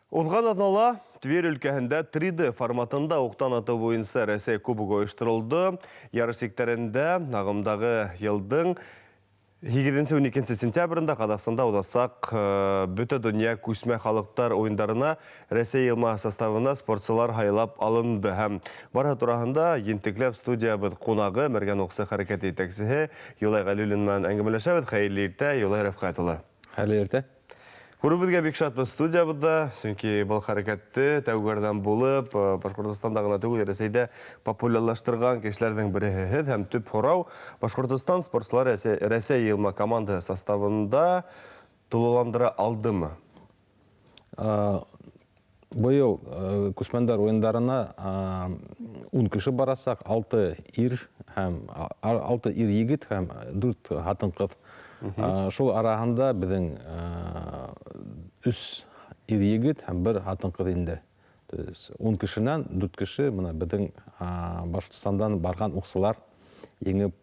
Уҙған аҙнала Тверь өлкәһендә 3D форматында уҡтан атыу буйынса Рәсәй кубогы ойошторолдо. Ярыш сиктәрендә ағымдағы йылдың 8-12 сентябрендә Ҡаҙағстанда уҙасаҡ Бөтә донъя күсмә халыҡтар уйындарына Рәсәй йыйылма составына спортсылар һайлап алынды. Һәм барыһы тураһында ентекләп студиябыҙ ҡунағы, Мәргән уҡсы хәрәкәте етәксеһе Юлай Ғәлиуллин менән әңгәмәләшәбеҙ. Хәйерле иртә, Юлай Рәфҡәт улы. Хәйерле иртә. Күреүебеҙгә бик шатбыҙ студиябыҙҙа, сөнки был хәрәкәтте тәүгеләрҙән булып Башҡортостанда ғына түгел, Рәсәйҙә популярлаштырған кешеләрҙең береһе һеҙ. Һәм төп һорау: Башҡортостан спортсылары Рәсәй йыйылма командаһы составында тулыландыра алдымы? Быйыл күсмәндәр уйындарына 10 кеше барасаҡ, 6 ир һәм 6 ир егет һәм 4 хатын-ҡыҙ. Шул араһында беҙҙең 3 ир егет һәм 1 хатын-ҡыҙ инде. То есть 10 кешенән 4 кеше мына беҙҙең Башҡортостандан барған уҡсылар еңеп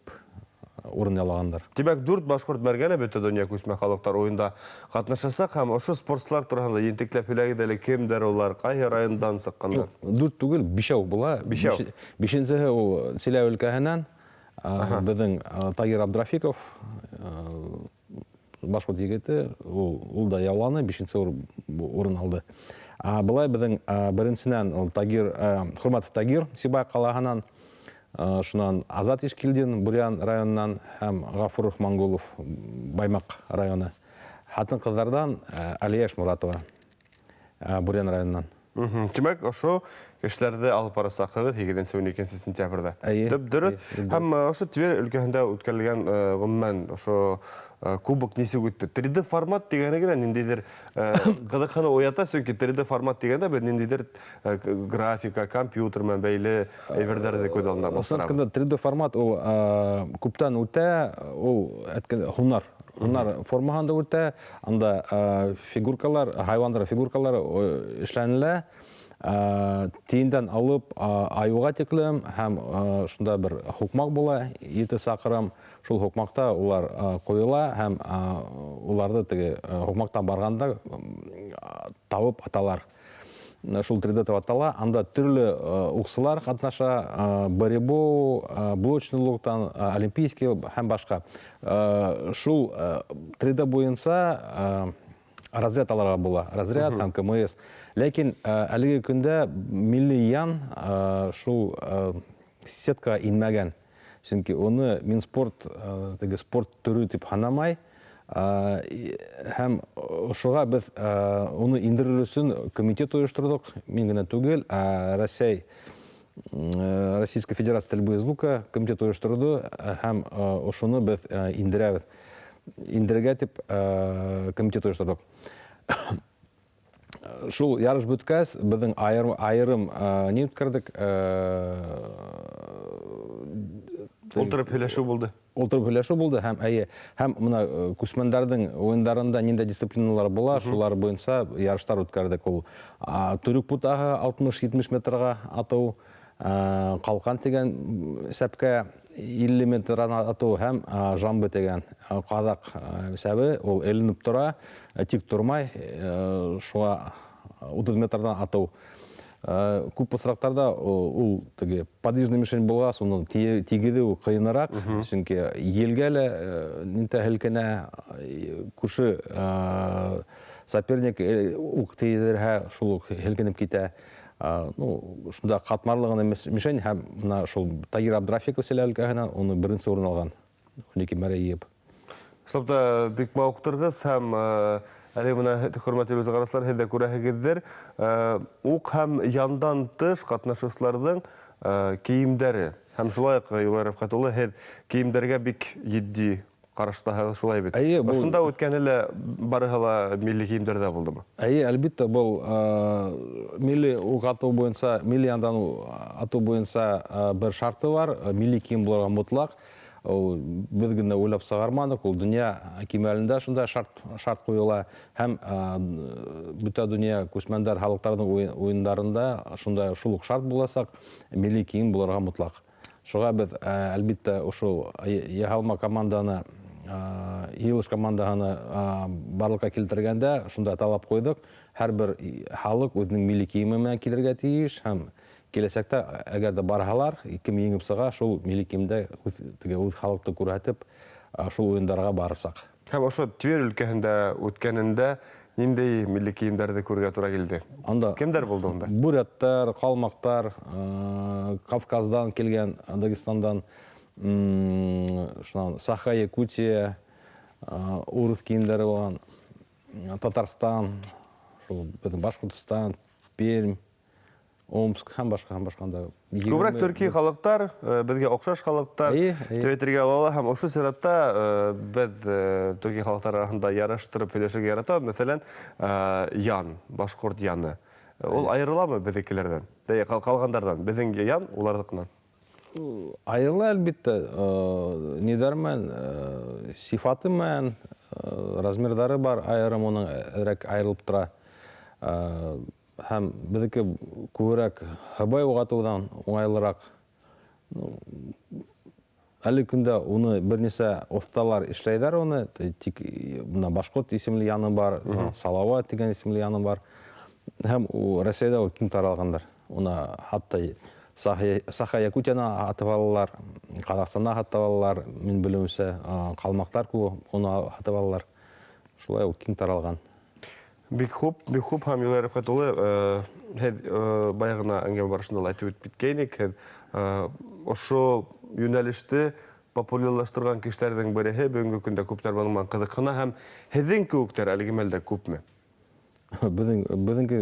урын ялағандар. Тимәк, дүрт башҡорт мәргәне Бөтә донъя күсмә халыҡтар уйында ҡатнашасаҡ һәм ошо спортсылар тураһында ентекләп һөйләгеҙ әле, кемдәр улар, ҡайһы райондан сыҡҡандар? Дүрт түгел, бишәү була. Бишәү. Бишенсеһе ул Силәбе өлкәһенән, беҙҙең Тагир Абдрафиков, башҡорт егете, ул да яуланы, бишенсе урын алды. Былай беҙҙең беренсенән ул Тагир, Хөрмәтов Тагир Сибай ҡалаһынан, шунан Азат Ишкилдин Бурян районынан һәм Ғафур Рахмангулов Баймаҡ районы. Хатын-ҡыҙҙарҙан Алия Ишмуратова Бурян районынан. Тимәк, ошо кешеләрҙе алып барасаҡһығыҙ 8-12 сентябрҙә. Эйе. Дөп дөрөҫ. Һәм ошо Тверь өлкәһендә үткәрелгән ғөмүмән ошо кубок нисек үтте? 3D формат тигәне генә ниндәйҙер ҡыҙыҡһыныу уята, сөнки 3D формат тигәндә беҙ ниндәйҙер графика, компьютер менән бәйле әйберҙәрҙе күҙ алдына баҫтырабыҙ. 3D формат ул күптән үтә, ул һунар. Һунар формаһында үтә, анда фигуркалар, хайуандар фигуркалары эшләнелә. Тейендән алып айыуға тиклем һәм шунда бер һуҡмаҡ була, 7 саҡрым. Шул һуҡмаҡта улар ҡуйыла һәм уларҙы теге һуҡмаҡтан барғанда табып аталар. Шул 3D тип атала. Анда төрлө уҡсылар ҡатнаша, боребоу, блочный луктан, олимпийский һәм башҡа. Шул 3D буйынса разряд алырға була. Разряд һәм КМС. Ләкин әлеге көндә милли ян шул сеткаға инмәгән. Сөнки уны Минспорт теге спорт төрө тип һанамай. Һәм ошоға беҙ уны индерер өсөн комитет ойошторҙоҡ. Мин генә түгел, ә Рәсәй, Российская Федерация стрельбы из лука комитет ойошторҙо һәм ошоно беҙ индерәбеҙ. Индерергә тип комитет ойошторҙоҡ. Шул ярыш бөткәс, беҙҙең айырым ни үткәрҙек? Ултырып һөйләшеү булды. Ултырып һөйләшеү булды һәм әйе, һәм мына күсмәндәрҙең уйындарында ниндәй дисциплиналар була, шулар буйынса ярыштар үткәрҙек. Ул төрөк путаһы 60-70 метрға атыу, ҡалҡан тигән сәпкә 50 метрҙан атыу һәм жамбы тигән ҡаҙаҡ сәбе, ул эленеп тора, тик тормай, шуға 30 метрҙан атыу. Күп осраҡтарҙа ул теге подвижный мишень булғас, уны тигеҙеү ҡыйыныраҡ, сөнки елгә лә ниндәй һелкенә, күрше соперник уҡ тейҙерһә, шул уҡ һелкенеп китә. Шунда ҡатмарлы ғына мишень һәм мына шул Тагир Абдрафиков Силәбе өлкәһенән уны беренсе урын алған, 12 мәрә йыйып. Ысынлап та бик мауыҡтырғыс һәм әле бына, хөрмәтле ҡараусылар, һеҙ ҙә күрәһегеҙҙер, уҡ һәм яндан тыш ҡатнашыусыларҙың кейемдәре. Һәм шулай уҡ, Юлай Рәфҡәт улы, һеҙ кейемдәргә бик етди ҡараштаһығыҙ, шулай бит? Эйе, был Ошонда үткәне лә барыһы ла милли кейемдәрҙә булдымы? Эйе, әлбиттә, был милли уҡ атыу буйынса, милли яндан атыу буйынса бер шарты бар, милли кейем булырға мотлаҡ. Ул беҙ генә уйлап сығарманыҡ, ул донъя кимәлендә шундай шарт ҡуйыла һәм бөтә донъя күсмәндәр халыҡтарҙың уйындарында шундай шул уҡ шарт буласаҡ, милли кейем булырға мотлаҡ. Шуға беҙ, әлбиттә, ошо яһалма команданы Йыйылыш командаһыны барлыҡҡа килтергәндә шунда талап ҡуйҙыҡ: һәр бер халыҡ үҙенең милли кейеме менән килергә тейеш, һәм киләсәктә, әгәр ҙә барһалар, кем еңеп сыға, шул милли кейемдә үҙ халыҡты күрһәтеп, шул уйындарға барырсаҡ. Һәм ошо Тверь өлкәһендә үткәнендә ниндәй милли кейемдәрҙе күрергә тура килде? Анда кемдәр булды унда? Буряттар, ҡалмаҡтар, Кавказдан килгән, Дагестандан, шунан Саха, Якутия, урыҫ кейемдәре булған, Татарстан, шул беҙҙең Башҡортостан, Пермь, Омск һәм башҡа, һәм башҡа анда. Күберәк төрки халыҡтар, беҙгә оҡшаш халыҡтар тип әйтергә була, һәм ошо сиратта беҙ төрки халыҡтар араһында ярыштырып һөйләшергә яратабыҙ. Мәҫәлән, ян, башҡорт яны. Ул айырыламы беҙҙекеләрҙән? Ҡалғандарҙан, беҙҙең ян уларҙыҡынан? Айырыла, әлбиттә, ниҙәр менән, сифаты менән, размерҙары бар, айырым уның әҙерәк айырылып тора. Һәм беҙҙеке күберәк һыбай уғатыуҙан уңайлыраҡ. Әле көндә уны бер нисә оҫталар эшләйҙәр уны, тик бына Башҡорт исемле яны бар, Салауат тигән исемле яны бар. Һәм Рәсәйҙә ул киң таралғандар. Уны хатта Саха Якутияна һатып алалар, Ҡаҙағстанда һатып алалар, мин белеүемсә, ҡалмаҡтар күп уны һатып алалар. Шулай ул киң таралған. Бик хуп, бик хуп, һәм Юлай Рәфҡәт улы, һеҙ бая ғына әңгәмә барышында ла әйтеп үтеп киткәйнек, һеҙ ошо йүнәлеште популярлаштырған кешеләрҙең береһе, бөгөнгө көндә күптәр бының менән ҡыҙыҡһына, һәм һеҙҙең кеүектәр әлеге мәлдә күпме? Беҙҙең,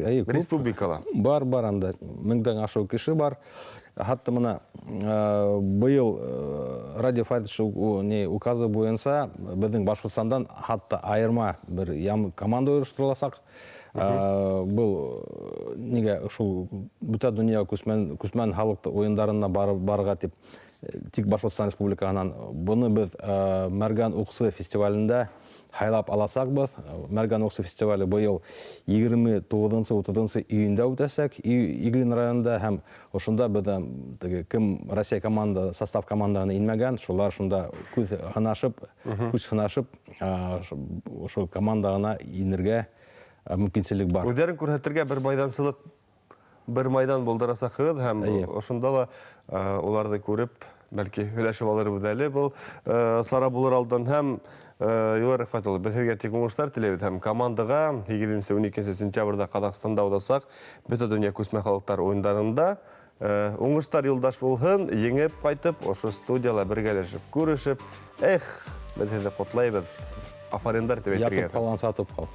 әйе, күп. Республикала. Бар, бар анда. Меңдән ашыу кеше бар. Хатта бына быйыл Радий Фаридович указы буйынса беҙҙең Башҡортостандан хатта айырма бер команда ойоштороласаҡ. Был нигә шул бөтә донъя күсмән халыҡ уйындарына барырға тип, тик Башҡортостан Республикаһынан. Быны беҙ Мәргән уҡсы фестивалендә һайлап аласаҡбыҙ. Мәргән уҡсы фестивале быйыл егерме туғыҙынсы, утыҙынсы июндә үтәсәк Иглин районында, һәм ошонда беҙ, теге кем Россия команда, состав командаһына инмәгән, шулар шунда күҙ һынашып, күс һынашып, ошо командаһына инергә мөмкинселек бар. Үҙҙәрен күрһәтергә бер майҙансылыҡ, бер майҙан булдырасаҡһығыҙ, һәм ошонда ла уларҙы күреп, бәлки һөйләшеп алырбыҙ әле был сара булыр алдан. Һәм Юлай Рәфҡәт улы, беҙ һеҙгә тик уңыштар теләйбеҙ һәм командаға һигеҙенсе, ун икенсе сентябрҙә Ҡаҙағстанда уҙасаҡ Бөтә донъя күсмә халыҡтар уйындарында уңыштар юлдаш булһын, еңеп ҡайтып, ошо студияла бергәләшеп, күрешеп, эх, беҙ һеҙҙе ҡотлайбыҙ. Афариндар тип әйтергә. Ятып ҡалған сатып ҡал.